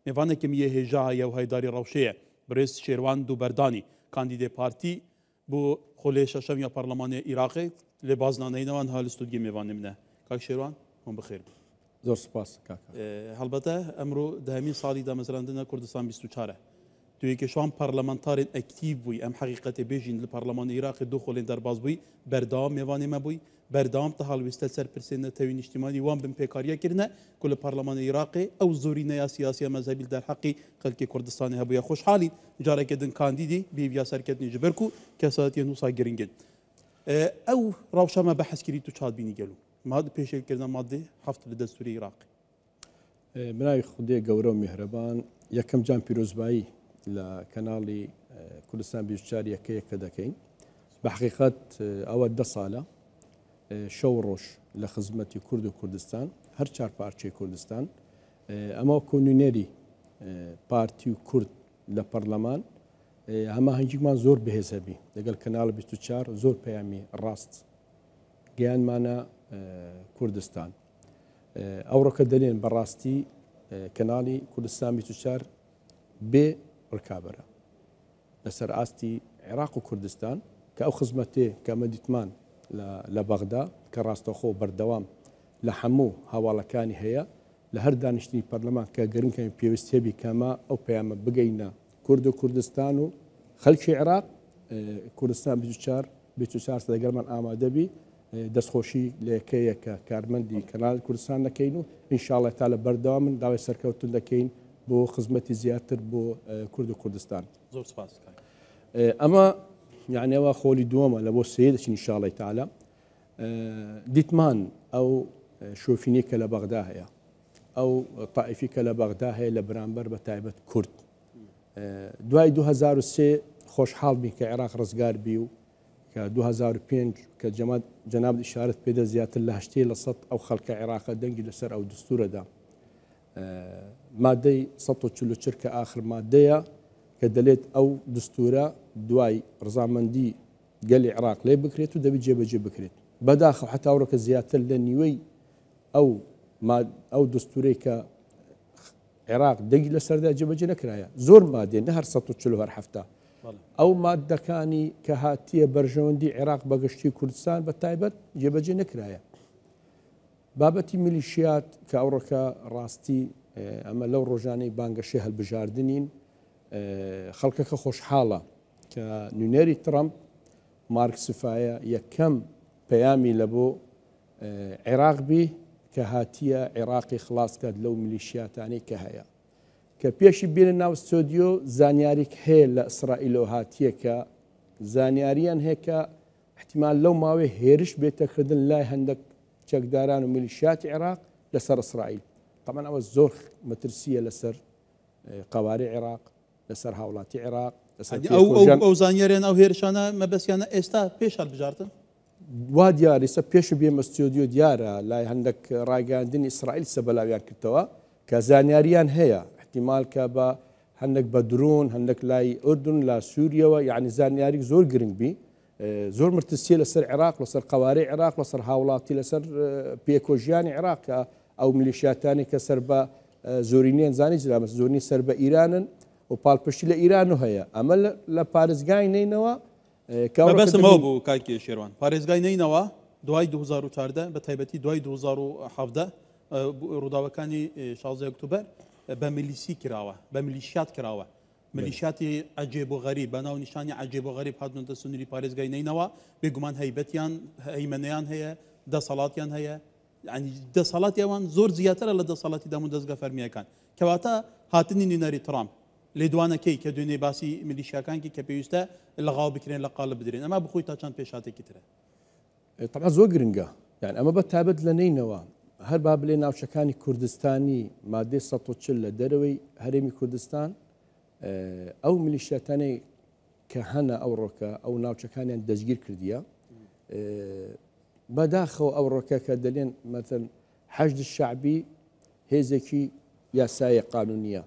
Mêvanekî min yê hêja heye û haydarî rewşê ye. Birêz Şêrwan Dûberdanî, kandîdê partî bo xulê şeşem ya Parlemanê Îraqê lê bazna neynewa niha li stûdyê mêvanê min e. Kak Şêrwan, hûn bi xêr bin. Zor spas kaka. Helbete emro dehemîn salî damezrandina Kurdistan 24 e. Tu yekê ji wan parlamentarên aktîv bûyî, em heqîqetê bêjîn li Parlemanê Iraqê du xolên derbas bûyî, berdewam mêvanê me bûyî, berdewam te halwêste ser pirsên netewî nîştîmanî wan binpêkariye kirine ku li Parlemanê Iraqê ew zorîneya siyasî ya mezhebî li derheqî xelkê Kurdistanê hebûye. Xweşhalî careke din kandîdî bi hêviya serketinê ji ber ku kesayetiyên wisa giring in. Ew rewşa me behs kirî tu ça dibînî gelo? Ma di pêşêlkirina maddê heft li destûrê Iraqê. Bi navê Xwedê gewre û mîhreban yekem can pîrozbayî li kanalî Kurdistan 24 yeke yeke dekeyn. Bi heqîqet ewe de sal e şew roj li xizmetî Kurd û Kurdistan her çar parçeyê Kurdistan ema ku nûnerî partî û Kurd li parleman hemahengîkman zor bihêz hebî degel kanal 24 zor peyamî rast geyanmana Kurdistan. ئەوڕۆکە دەلێن بەڕاستی کەناڵی کوردستان 24 بێ ڕکابەرە لەسەر ئاستی عێراق و کوردستان کە ئەو خزمەتێ کە ئەمە دیتمان لە بەغدا کە ڕاستەخۆ بەردەوام لە هەموو هەواڵەکانی هەیە لە هەر دانیشتنی پەرلەمان کە گرنگکەمی پێویست هەبی کەمە ئەو پەیامە بگەینە کورد و کوردستان و خەلکی عێراق کوردستان 24 24 لەگەڵمان ئامادەبی دەستخۆشی لە یەکە یەکە کارمەندی کەناڵی کوردستان دەکەین و ان شاء اللە تا لە بەردەوامن داوای سەرکەوتن دەکەین بۆ خزمەتی زیاتر بۆ کورد و کوردستان. زۆر سپاس کاک. ئەمە یعنی ئەوە خۆلی دووەمە لە بۆ سێ دەچین ان شاء اللە تعالی دیتمان ئەو شۆفینی کە لە بەغدا هەیە ئەو تائیفی کە لە بەغدا هەیە لە بەرامبەر بە تایبەت کورد دوای 2003 خۆشحاڵ بین کە عێراق ڕزگار بی و کە 2005 کە جەنابت ئیشارەت پێدا زیاتر لە هەشتەی لە سەد ئەو خەڵکە عێراقە دەنگی لەسەر ئەو دستورەدا مادەی 144 کە ئاخر مادەیە کە دەلێت ئەو دستورە دوای ڕزامەندی گەلی عێراق لێ بکرێت و دەبێت جێبەجێ بکرێت بەداخەوە حتا ئەوڕۆکە زیاتر لە نیوەی ئەو ئەو دستورەی کە عێراق دەنگی لەسەردا جێبەجێ نەکرایە زۆر مادێ نە هەر 140 هەر هەفتا ئەو ماددەکانی کە هاتیە بەرژەوەندی عێراق بەگشتی کوردستان بە تایبەت جێبەجێ نەکرایە بابەتی میلیشیات کە ئەوڕۆکە ڕاستی ئەمە لەو ڕۆژانەی بانگەشەی هەلبژاردنین خەڵکەکە خۆشحاڵە کە نوێنەری ترەمپ مارک سفایە یەکەم پەیامی لە بۆ عێراق بی کە هاتیە عێراقی خلاص کات لەو میلیشیاتانەی کە هەیە کە پێشی بێنە ناو ستۆدیۆ زانیاریک هەیە لە ئیسرائیلەوە هاتیە کە زانیاریان هەیە کە احتیمال لەو ماوەی هێرش بێتەکردن لای هەندێک چەکداران و میلیشیاتی عێراق لەسەر ئیسرائیل تەبعەن ئەوە زۆر مەترسیە لەسەر قەوارەی عێراق لەسەر هاوڵاتی عێراق لەسەر ئەو زانیاریان ئەو هێرشانە مەبەستیانە ئێستا پێش هەڵبژاردن وا دیارە ئیستا پێش بێمە ستۆدیۆ دیارە لای هەندێک ڕاگەیاندنی ئیسرائیل سە بەلاویان کردەوە کە زانیاریان هەیە احتیمال کە بە هەندێک بە درۆن هەندێک لای ئوردن لا سووریەوە یعنی زانیاری زۆر گرنگ بی زۆر مرتسیە لەسەر عێراق لەسەر قوارەی عێراق لەسەر هاوڵاتی لەسەر پێکۆژیانی عێراق کە ئەو میلیشیاتانی کە سەر بە زۆرینیان زانی جرامە زۆرنی سەر بە ئیرانن و پاڵپشتی لە ئیران و هەیە ئەمە لە پارێزگای نینەوە مەبەستم ئەوە بوو کاک شێروان پارێزگای نەینەوا دوای 2014 بە تایبەتی دوای 2017 ڕووداوەکانی 16 ئۆکتۆبەر بە میلیسی کراوە بە میلیشیات کراوە میلیشیاتی عەجێب و غەریب بە ناو نیشانی عەجێب و غەریب هاتنەتە سنووری پارێزگای نەینەوا بێگومان هەیبەتیان هەیمەنەیان هەیە دەسەڵاتیان هەیە یعنی دەسەڵاتی ئەوان زۆر زیاترە لە دەسەڵاتی دامودەزگا فەرمییەکان کەواتە هاتنی نوێنەری ترامپ لێدوانەکەی کە دوێنێ باسی میلیشیاکان کرد کە پێویستە لەغاو بکرێن لە قالب بدرێن ئەمە بخۆی تا چەند پێشهاتێکی ترە؟ تەبعەن زۆر گرنگە یان ئەمە بە تایبەت لە نەینەوا هەر با بلێ ناوچەکانی کوردستانی مادەی 140 لە دەرەوەی هەرێمی کوردستان ئەو میلیشیاتانەی کە هەنە ئەوڕۆکە ئەو ناوچەکانیان دەستگیر کردیە بەداخەوە ئەوڕۆکە کە دەلێن مەتەن حەشد شەعبی هێزێکی یاسایە قانونیە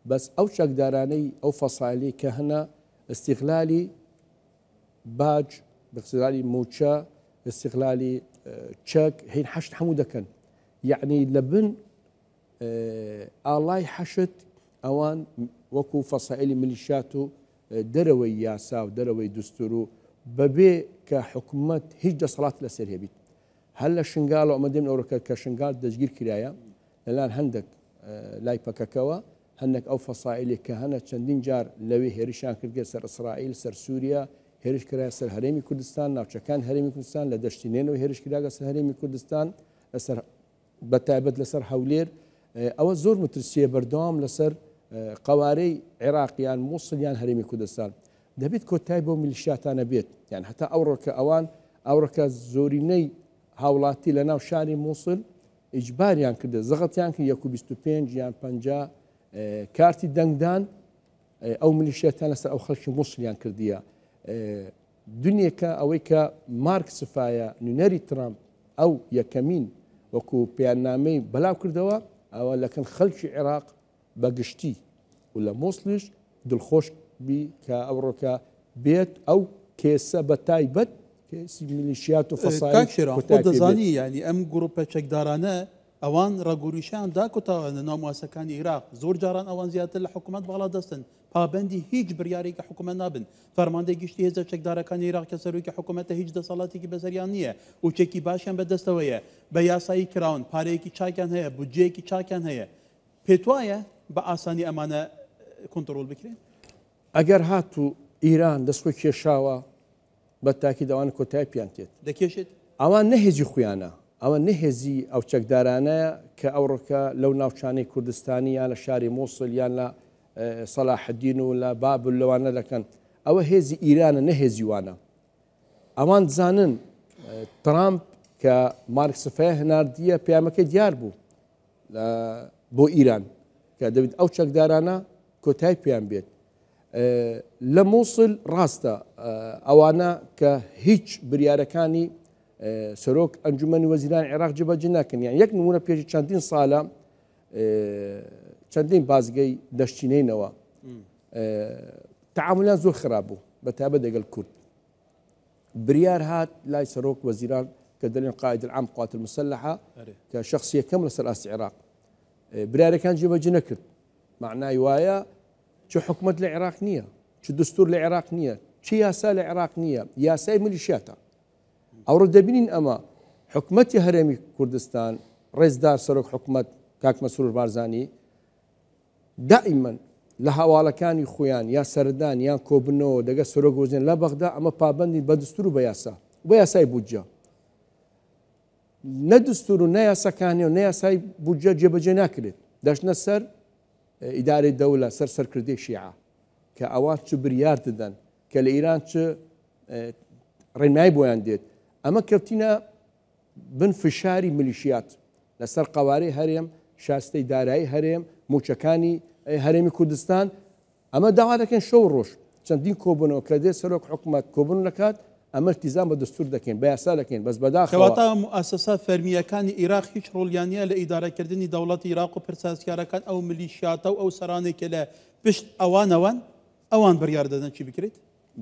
بەس ئەو چەکدارانەی ئەو فەسایلەی کە هەنە ئیستیغلالی باج، ئیستیغلالی موچە، ئیستیغلالی چەک هین حەشد هەموو دەکەن. یەعنی لە بن ئاڵای حەشد ئەوان وەکو فەسائلی ملیشات و دەرەوەی یاسا و دەرەوەی دستور و بەبێ کە حکومەت هیچ دەسەڵات لەسەر هەبیت هەر لە شنگال و ئەمە دێن ئەوڕۆکە کە شنگال دەستگیر کرایە لەلایەن هەندێک لای پەکەکەوە هەندێک ئەو فەسائلێک کە هەنە چەندین جار لەوێ هێرشیان کردگە سەر ئیسرائیل سەر سووریا هێرش کرایە سەر هەرێمی کوردستان ناوچەکان هەرێمی کوردستان لە دەشتی نێنەوە هێرش کراگە سەر هەرێمی کوردستان لەسەر بە تایبەت لەسەر هەولێر ئەوە زۆر مترسیە بەردەوام لەسەر قوارەی عێراق یان مووسڵ یان هەرێمی کوردستان دەبێت کۆتای بۆ میلیشیاتانە بێت یان هەتا ئەوڕۆکە ئەوان ئەوڕۆکە زۆرینەی هاوڵاتی لە ناو شاری مووسڵ ئیجباریان کردە زەغتیان کرد یەک و 25 یان 50 کارتی دەنگدان ئەو میلیشیاتان لەسەر ئەو خەڵکی مووسڵیان کردیە دنیەکە ئەوەی کە مارک سفایە نوێنەری ترامپ ئەو یەکەمین وەکو پەیاننامەی بەلاو کردەوە ئەوە لەکن خەلکی عێراق بە گشتی و لە موسڵیش دڵخۆش بی کە ئەوڕۆکە بێت ئەو کێسە بە تایبەت کێسی میلیشیات و فەسایل کاک شێران خۆت کۆتای پێ بێت. دەزانی یانی ئەم گروپە چەکدارانە ئەوان ڕەگوریشەیان داکوتاوە لە ناو مواسەکانی ئیراق زۆر جاران ئەوان زیاتر لە حکومەت باڵادەستن پابەندی هیچ بریارێکی حکومەت نابن. فەرماندەی گشتی هێزە چەکدارەکانی عێراق کە سەرۆکی حکومەتە هیچ دەسەڵاتێکی بەسەریان نییە و چەکی باشیان بەدەستەوەیە، بە یاسایی کراون، پارەیەکی چاکیان هەیە، بودجەیەکی چاکیان هەیە. پێتوایە بە ئاسانی ئەمانە کۆنتڕۆڵ بکرێن؟ ئەگەر هاتوو ئیران دەست خۆی کێشاوە بە تاکید ئەوانە کۆتایی پیان تێت. دەکێشێت؟ ئەوان نە هێزی خویانە، ئەوە نە هێزی ئەو چەکدارانەیە کە ئەوڕۆکە لەو ناوچانەی کوردستانی یان لە شاری موسڵ یان لە سەلاحەدین و لە بابل لەوانە دەکەن. ئەوە هێزی ئیرانە نە هێزی وانە. ئەوان دزانن ترامپ کە مارک سفەیە هەناردیە پەیامەکەی دیار بوو بۆ ئیران کە دەبێت ئەو چەکدارانە کۆتای پێیان بێت. لە مووسڵ ڕاستە ئەوانە کە هیچ بریارەکانی سەرۆک ئەنجومەنی وەزیران عێراق جێبەجێ ناکەن یان یەک نمونە پێش چەندین ساڵە چەندین بازگەی دەشتینەینەوە تعاملیان زۆر خراپ بوو بە تایبەت دەگەڵ کورد بریار هات لای سەرۆک وەزیران کە دەلێن قائد العام قوات المسلحە کە شخص یەکەم لەسەر ئاستی عێراق بریارەکان جێبەجێ نەکرد معنای وایە چ حکومەت لە عێراق نییە چ دستور لە عێراق نییە چ یاسا لە عێراق نییە یاسای میلیشیاتە ئەوڕۆ دەبینین ئەمە حکومەتی هەرێمی کوردستان ڕێزدار سەرۆک حکومەت کاک مەسرور بارزانی دائیمەن لە هەواڵەکانی خۆیان یا سەردان یان کۆبنەوە دەگە سەرۆک وەزیران لە بەغدا ئەمە پابەندین بە دستور و بە یاسا و بە یاسای بودجە نە دستور و نە یاساکانی و نە یاسای بودجە جێبەجێ ناکرێت دەشنە سەر ئیدارەی دەولە سەر سەرکردەی شیعە کە ئەوان چ بریار دەدەن کە لە ئیران چ ڕێنمایی بۆیان دێت ئەمە کەوتینە بن فشاری ملیشیات لەسەر قەوارەی هەرێم شاستەی دارایی هەرێم موچەکانی هەرێمی کوردستان ئەمە داوا دەکەین شەو ڕۆژ چەندین کۆبوونەوە کە دێت سەرۆک حکومەت کۆبوون دەکات ئەمە التزام بە دەستور دەکەین بە یاسا دەکەین بەس بەداخەوە. کەواتە موئەسەسە فەرمییەکانی ئیراق هیچ ڕۆڵیان نییە لە ئیدارەکردنی دەوڵەتی ئیراق و پرسە هەستیارەکان ئەو ملیشیاتە و ئەو سەرانەی کە لە پشت ئەوانەوەن ئەوان بڕیار دەدەن چی بکرێت؟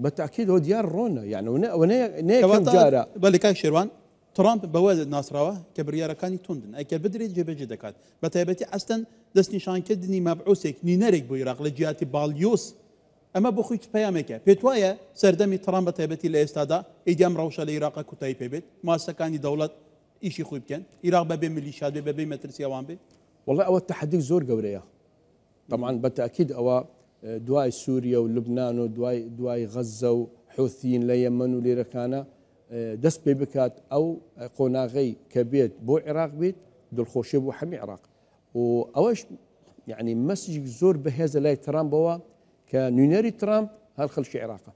بە تاکید ئەوە دیار ڕۆنە یان ئەوە ئەوە نە یەکەم کەواتە جارە. بەلی کاک شێروان ترامپ بەوە ناسراوە کە بڕیارەکانی توندن ئەگەر بدرێت جێبەجێ دەکات بە تایبەتی ئەستەن دەستنیشانکردنی مەبعوسێک نینەرێک بۆ ئیراق لە جیاتی باڵیۆز ئەمە بۆ خۆی چ پەیامێکە؟ پێتوایە سەردەمی ترامپ بە تایبەتی لە ئێستادا ئیدی ئەم ڕەوشە لە ئیراقا کوتایی پێ بێت مواسەکانی دەوڵەت ئیشی خۆی بکەن ئیراق بەبێ میلیشیات بێ بەبێ مەترسی ئەوان بێ؟ وەڵا ئەوە تەحەدیک زۆر گەورەیە تەبعەن بە تەئکید ئەوە دوای سوریە و لوبنان و دوای دوای غەززە و حوثیین لە یەمەن و لێرەکانە دەست پێ بکات ئەو قۆناغەی کە بێت بۆ عێراق بیت دڵخۆشیە بۆ هەمی عێراق و ئەوەش یعنی مەسجێک زۆر بەهێزە لای ترامپەوە کە نوێنەری ترامپ هەر خەڵکی عێراقە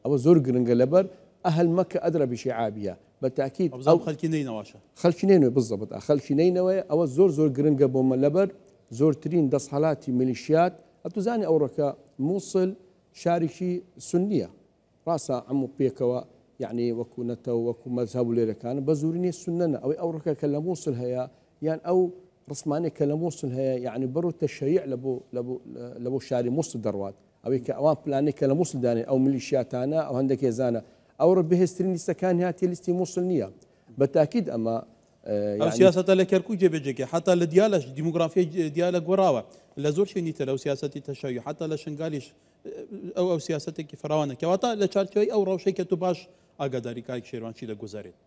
ئەوە زۆر گرنگە لەبەر ئەهل مەکە ئەدرە بشعابیە بە تاکید ئەو خەلکی نەینەواشە خەلکی نەینەوە بزەبت خەلکی نەینەوەیە ئەوە زۆر زۆر گرنگە بۆ مە لەبەر زۆرترین دەسهەلاتی میلیشیات ئەتوزانی ئەوڕۆکە مووسل شارێکی سنیە ڕاستە عەموو پێکەوە یەعنی وەکو نەتەوە وەکو مەزهەب و لێرەکان بە زۆرینەی سوننەنە ئەوەی ئەوڕۆکە کە لە مووسل هەیە یان ئەو ڕسمانەی کە لە مووسل هەیە یەعنی بەڕوو تەشەیع لە بۆ لە بۆ لە بۆ شاری مووسل دەڕوات ئەوەی کە ئەوان پلانەی کە لە مووسل دانێن ئەو میلیشیاتانە ئەو هەندێک هێزانە ئەوڕۆ بەهێزترین لیستەکانی هاتیە لیستی مووسل نییە بە تاکید ئەمە. ئەو سیاسەتە لە کەرکوک جێبەجێ کرا، حەتا لە دیالەش دیموگرافیای دیالە گۆڕاوە، لە زۆر شوێنی تر ئەو سیاسەتی تەشەیوع، حەتا لە شنگالیش ئەو ئەو سیاسەتێکی فراوانە. کەواتە لە چارچێوەی ئەو ڕەوشەی کە تۆ باش ئاگاداری کاک شێروان چی دەگوزارێت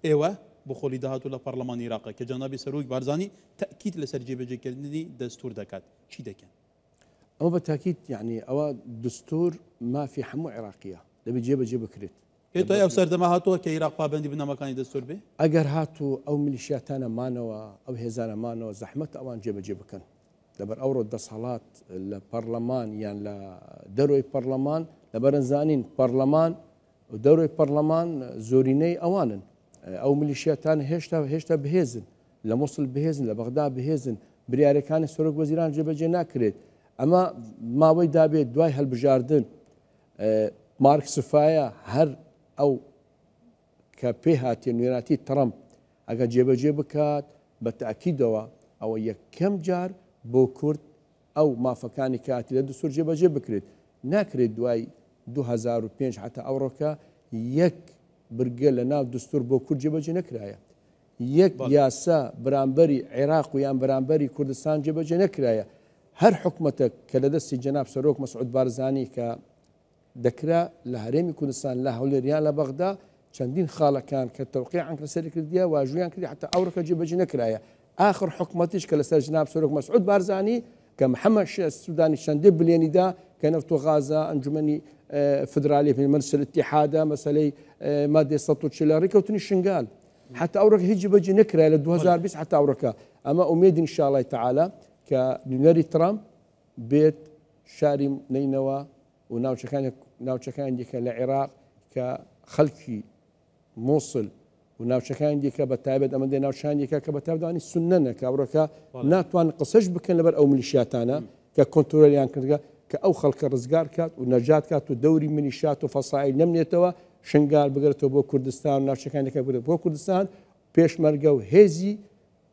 ئێوە بۆ خۆلی داهاتوو لە پەڕلەمانی عیراقە کە جەنابی سەرۆک بارزانی تەئکید لەسەر جێبەجێکردنی دەستور دەکات چی دەکەن؟ ئەوە بە تاکید یعنی ئەوە دستور مافی هەموو عێراقیە دەبێت جێبەجێ بکرێت. پێت وایە ئەو سەردەمە هاتووە کە عیراق پابەندی بنەماکانی دەستور بێ؟ ئەگەر هاتوو ئەو میلیشیاتانە مانەوە، ئەو هێزانە مانەوە، زەحمەتە ئەوان جێبەجێ بکەن. لەبەر ئەوڕۆ دەسەڵات لە پەڕلەمان یان لە دەرۆی پەڕلەمان، لەبەرن زانین پەڕلەمان و دەرۆی پەڕلەمان زۆرینەی ئەوانن. ئەو میلیشیاتانە هێشتا هێشتا بەهێزن، لە موسڵ بەهێزن، لە بەغدا بەهێزن، بریارەکانی سەرۆک وەزیران جێبەجێ ناکرێت. ئەمە ماوەی دابێت دوای هەلبژاردن مارک سفایە هەر ئەو کە پێ هاتیە نوێناتی ترەمپ ئەگەر جێبەجێ بکات بە تاکیدەوە ئەوە یەکەم جار بۆ کورد ئەو مافەکانی کاتی لە دستور جێبەجێ بکرێت ناکرێت دوای 2005 حتا ئەوڕۆکە یەک برگە لە ناو دستور بۆ کورد جێبەجێ نەکرایە یەک یاسا برامبەری عێراق و یان برامبەری کوردستان جێبەجێ نەکرایە هەر حکومەتەک کە لە دەستی جەناب سەرۆک مەسعود بارزانی کە دەکرا لە هەرێمی کوردستان لە هەولێر یان لە بەغدا چەندین خاڵەکان کە تەوقیعان لەسەری کردیە واژوویان کردی حتا ئەوڕۆکە جێبەجێ نەکرایە ئاخر حکومەتیش کە لەسەر جناب سەرۆک مەسعود بارزانی کە محەممەد شێخ سودانی چەندێ بلێنی دا کە نەفت و غازە ئەنجومەنی فدرالی مەجلس الاتحادە مەسەلەی مادەی 140 ڕێکەوتنی شنگال حتا ئەوڕۆکە هیچ جێبەجێ نەکرایە لە 2020 حتا ئەوڕۆکە ئەمە ئومێد ان شاء الله تعالی کە نوێنەری ترامپ بێت شاری نەینەوا و ناوچەکانی ناوچەکانی دیکە لە عێراق کە خەڵکی مووسل و ناوچەکانی دیکە بە تایبەت ئەمەندێ ناوچانی دیکە کە بە تایبەتانی سوننەنە کە ئەوڕۆکە ناتوان قسەش بکەن لەبەر ئەو میلیشیاتانە کە کۆنترۆلیان کردگە کە ئەو خەڵکە ڕزگار کات و نەجات کات و دەوری میلیشات و فەسائیل نەمنێتەوە شنگال بگرێتەوە بۆ کوردستان و ناوچەکانی دیکە بگرێت بۆ کوردستان پێشمەرگە و هێزی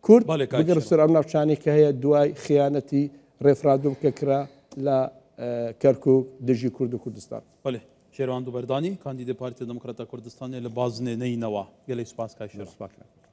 کورد بەڵێ کاک بگەڕ شێروان. سەر ئەو ناوچانەی کە هەیە دوای خیانەتی ڕێفرادوم کە کرا لە کەرکوک دژی کورد و کوردستان. بەڵێ شێروان دوبەردانی کاندیدێ پارتیا دموکراتا کوردستانێ لە بازنێ نەینەوا. گەلێک سوپاس کاک شێروان. سوپاس کاک.